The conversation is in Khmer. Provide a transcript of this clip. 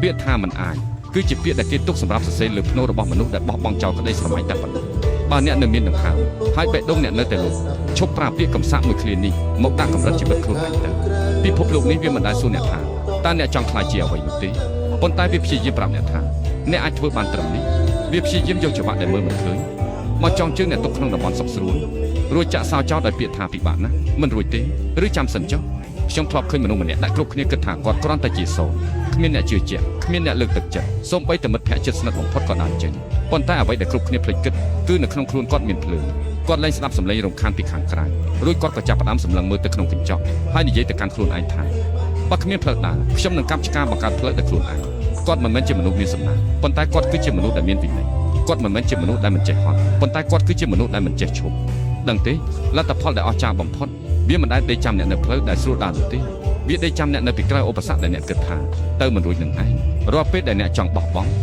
ពាក្យថាមិនអាចគឺជាពាក្យដែលគេទុកសម្រាប់សរសេរលើភ្នូររបស់មនុស្សដែលបោះបង់ចោលក្តីស្រមៃតែប៉ុណ្ណោះបើអ្នកនៅមានដង្ហើមហើយបេះដូងអ្នកនៅតែលោតឈប់ប្រើពាក្យកំសាកមួយឃ្លានេះមកដាក់កម្រិតជីវិតខ្លួនឯងទៅពិភពលោកនេះវាមិនដែលសួរអ្នកថាតើអ្នកចង់ក្លាយជាអ្វីនោះទេប៉ុន្តែវាព្យាយាមប្រាប់អ្នកថាអ្នកអាចធ្វើបានត្រឹមនេះវាព្យាយាមយកច្បាប់ដែលមើលមិនឃើញមកចងជើងអ្នកទុកក្នុងតំបន់សុខស្រួលរួចចាក់សោចោលដោយពាក្យថាពិបាកណាស់មិនរួចទេឬចាំសិនចុះខ្ញុំធ្លាប់ឃើញមនុស្សម្នាក់ដែលគ្រប់គ្នាគិតថាគាត់គ្រាន់តែជាសូន្យគ្មានអ្នកជឿជាក់គ្មានអ្នកលើកទឹកចិត្តសូម្បីតែមិត្តភក្តិជិតស្និទ្ធបំផុតក៏ដើរចេញប៉ុន្តែអ្វីដែលគ្រប់គ្នាភ្លេចគិតគឺនៅក្នុងខ្លួនគាត់មានភ្លើងគាត់លែងស្ដាប់សម្លេងរំខានពីខាងក្រៅរួចគាត់ក៏ចាប់ផ្ដើមសម្លឹងមើលទៅក្នុងកញ្ចក់ហើយនិយាយទៅកាន់ខ្លួនឯងថាបើគ្មានផ្លូវដើរខ្ញុំនឹងកាប់ឆ្ការបង្កើតផ្លូវដោយខ្លួនឯងគាត់មិនមែនជាមនុស្សមានសំណាងប៉ុន្តែគាត់គឺជាមនុស្សដែលមានវិន័យគាត់មិនមែនជាមនុស្សដែលមិនចេះហត់ប៉ុន្តែគាត់គឺជាមនុស្សដែលមិនចេះឈប់ដឹងទេលទ្ធផលដែលអស្ចារ្យបំផុតវាមិនដែលដេកចាំអ្នកនៅផ្លូវដែលស្រួលដើរនោះទេវាដេកចាំអ្នកនៅពីក្រៅឧបសគ្គដែលអ្នកគិតថាទៅមិនរួចនឹងឯងរាល់ពេលដែលអ្នកចង់បោះបង់។